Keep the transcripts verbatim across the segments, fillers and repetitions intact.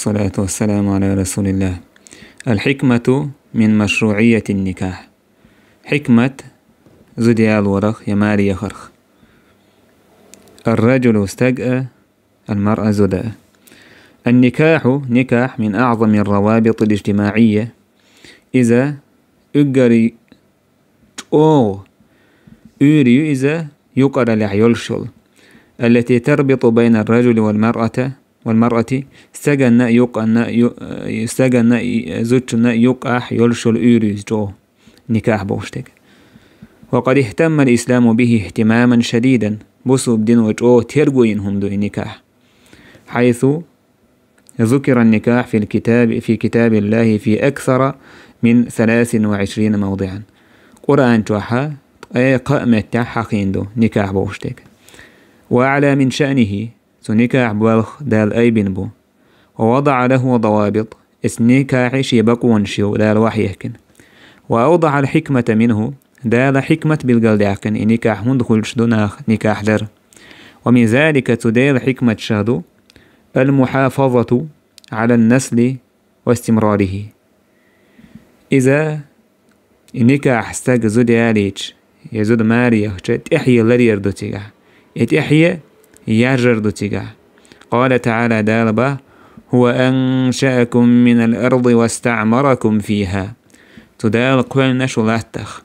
والصلاة والسلام على رسول الله. الحكمة من مشروعية النكاح. Хьикмат зуда ялорах я маре яхарах. الرجل стаг а, المرأة зуда а. النكاح никахь من أعظم الروابط الاجتماعية. Иза уггаре чӀогӀа уьйр ю иза юкъараллехь йолуш йолу. التي تربط بين الرجل والمرأة والمرأة стаганна а юкъанна а ю-, э, стаганна а и-, зудчунна а юкъахь йолуш йолу уьйр ю иза чӀогӀа, никахь бохуш дерг. وقد اهتم الإسلام به اهتماما شديدا. Бусулба дино чӀогӀа терго йина хӀума ду и никахь. حيث ذكر النكاح في الكتاب، في كتاب الله في أكثر من ثلاث وعشرين موضعا. Къуръан чохь ткъе кхаа меттехь хьахийна ду никахь бохуш дерг. وأعلى من شأنه, цу никахь балх Дала айбина бу. ووضع له ضوابط, эс никахье шен бакъонаш ю Дала вахьйехкина. وأوضح الحكمة منه, Дала хьикмат билгалдаьккхина и никахь хӀунда хуьлуш ду нах никахь дар. ومن ذلك, цу Делан хьикматашах ду, المحافظة على النسل واستمراره. Иза, и никахь стаг зуда ялийча, я зуда маре яхча, тӀаьхье ларъяр ду цигахь. И тӀаьхье яржар ду цигахь. قال تعالى, Дала бах: هو أنشأكم من الأرض واستعمركم فيها. Цу Дала кхоьллина шу латтах.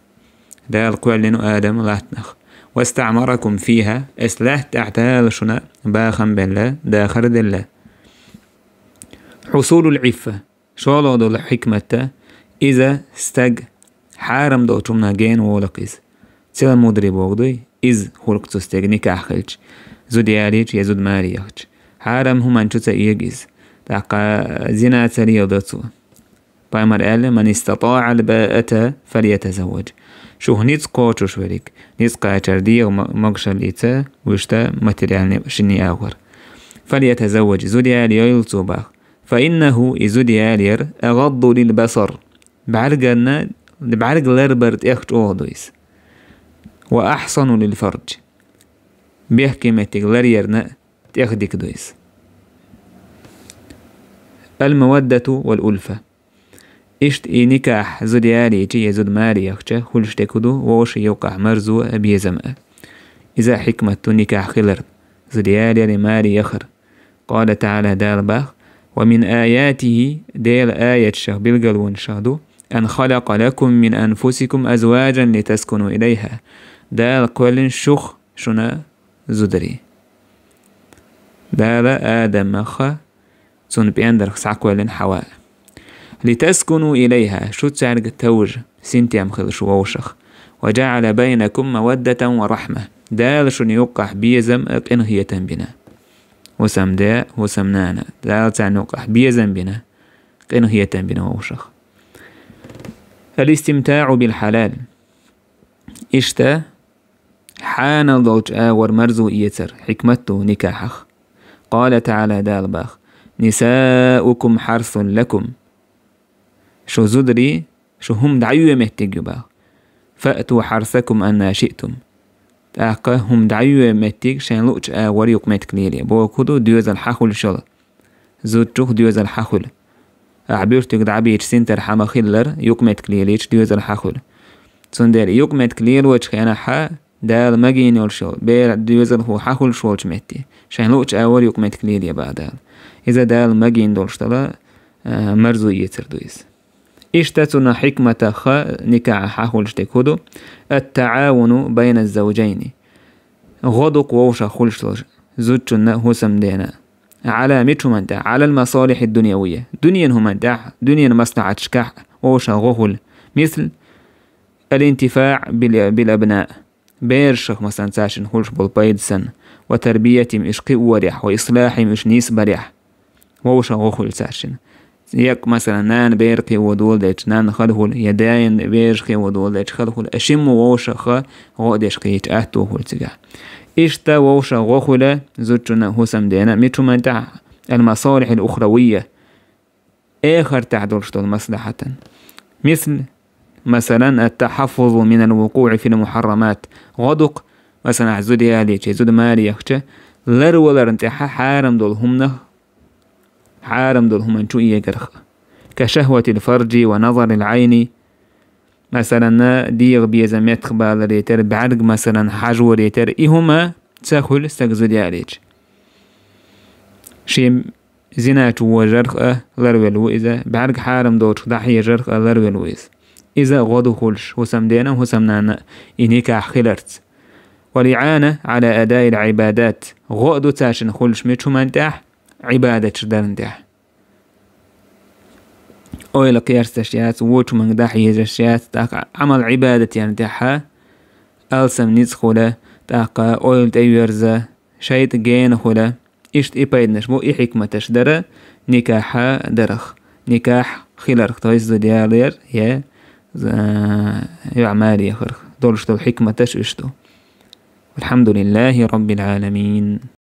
Дала кхоьллина Адам латтанах. واستعمركم فيها, эс лаьтта тӀехь Дала шуна бахам белла, дахар делла. حصول العفة, шолгӀа долу хьикматта, иза стаг хьарам долчу хӀуманах гена волакх иза. Целомудрие боху дуй, иза хуьлу цу стеган никахь хилча, зуда ялийча я зуда маре яхча. Хьарам хӀуманна чу ца эга иза. ТӀаккха зина ца леладо цо. Пайхамар аьлла: من استطاع الباءة فليتزوج. Шух ницкъ кхочуш верг, ницкъ кхачар дегӀан ма-, могушалла ийца, вуьшта материальный шинне агӀор. فليتزوج, зуда ялайойла цо бах. فإنه, и зуда ялаяр, أغض للبصر, бӀаьрганна, бӀаьрг ларбар тӀех чӀогӀа ду иза. وأحصن للفرج, бехке меттиг ларъярна тӀех дика ду иза. المودة والألفة. Иштта и никахь зуда ялийча я зуда маре яхча хуьлуш дерг хӀун ду, вовшийн юккъахь марзо а, безам а. Иза хьикмат ду никахь хилар, зуда ялаяр я маре яхар. قال تعالى, Дала бах: ومن آياته, Делан аяташах, билгалонашах ду, أن خلق لكم من أنفسكم أزواجا لتسكنوا إليها. Дала кхоьллина шух шуна зударий. Дала Адамах, цуьнан пӀендарх схьакхоьллина Хьава. لتسكنوا إليها, шу цаьрга товжа, синтем хила шу вовшах. وجعل بينكم مودة ورحمة. Дала шуна юккъахь безам а, къинхетам бина. ХӀусамде, хӀусамнана. Дала царна юккъахь безам бина, къинхетам бина вовшах. الاستمتاع بالحلال. Иштта, хьанал долчу агӀор марзо эцар хьикмат ду никахьах. قال تعالى, Дала бах: نساؤكم حرث لكم. Шу зударий, шу хӀума дӀайоь меттиг ю бах. فأتوا حرثكم أنى شئتم. ТӀаккха хӀума дӀайоь меттиг шайн луучу агӀор юкъаметтиг лелае. Бохург ду, доьзал хьан хуьлуш йолу. Зудчух доьзал хьан хуьлу. Ахь буьртиг дӀабийча синтар хьан ма-хиллара, юкъаметтиг лелийча доьзал хьан хуьлу. Цундела юкъаметтиг лелочу хенахь Дала магийна йолуш йолу, бер доьзалхо хьан хуьлуш волчу метте, шайн луучу агӀор юкъаметтиг лелае бах Дала. Иза Дала магийна долуш дала, а, марзо эцар ду иза. Иштта цунах хьикматах никахь хьан хуьлуш дерг хӀун ду? التعاون بين الزوجين. ГӀо ду-кх вовшах хуьлуш долуш зудчунна а, хӀусамдена а. على, мича хӀуманна тӀехь? على المصالح الدنيوية. Дуьненан хӀуманна тӀехь, дуьненан маслахьаташкахь вовшах гӀо хуьлу. مثل الانتفاع بال-, بالأبناء. Берашах, масалан, цаьршинна хуьлуш болу пайда санна. وتربيتهم, уьш кхиорехь, وإصلاحهم, уьш нийсбарехь. Вовшах гӀо хуьлу цаьршинна. Я, масалан, нана бер кхио доладелча, нанна хала хуьлу, я дайна бераш кхио доладелча, хала хуьлу. Шимма вовшах гӀо а деш кхиийча, атто хуьлу цигахь. Иштта вовшах гӀо хуьлу зудчунна а, хӀусамдена а, мича хӀуманна тӀехь? المصالح الأخروية. Эхартахь долуш долу маслахьатан. مثل, масалан, التحفظ من الوقوع في المحرمات. ГӀо ду-кх, масалан, ахь зуда ялийча, зуда маре яхча, ларваларна тӀехь хьарам долу хӀуманах хьарам долу хӀуманна чу эгарх. Ка шахватил фарджи ва назарил Ӏайни, масалан, дегӀан безам меттахбаларе терра, бӀаьрг, масалан, хьажоре терра, и хӀума ца хуьлу стаг зуда ялийча. Шен зина чу вожарх а ларвелла ву иза, бӀаьрг хьарам долчух дӀахьежарх а ларвелла ву иза. Иза гӀо ду хуьлуш хӀусамдена а, хӀусамнанна а и никахь хиларца. Вал иӀана Ӏала адаил Ӏибадат, гӀо а ду цаьршинна хуьлуш мича хӀуманна тӀехь, Ӏибадаташ дарна тӀехь. Ойла кхерсташ яц, вочу манга дӀахьежаш яц, тӀаккха Ӏамал Ӏибадат ярна тӀехь, алсам ницкъ хуьла, тӀаккха ойла тӀеверза, шайтӀа гена хуьла. Иштта и пайданаш бу, и хьикматаш дара никахь дарах, никахь хиларх, то есть зуда ялар я, з-, йоӀ маре яхарх. Долуш долу хьикматаш уьш ду. Валхьамдулиллахи Раббил Ӏаламин.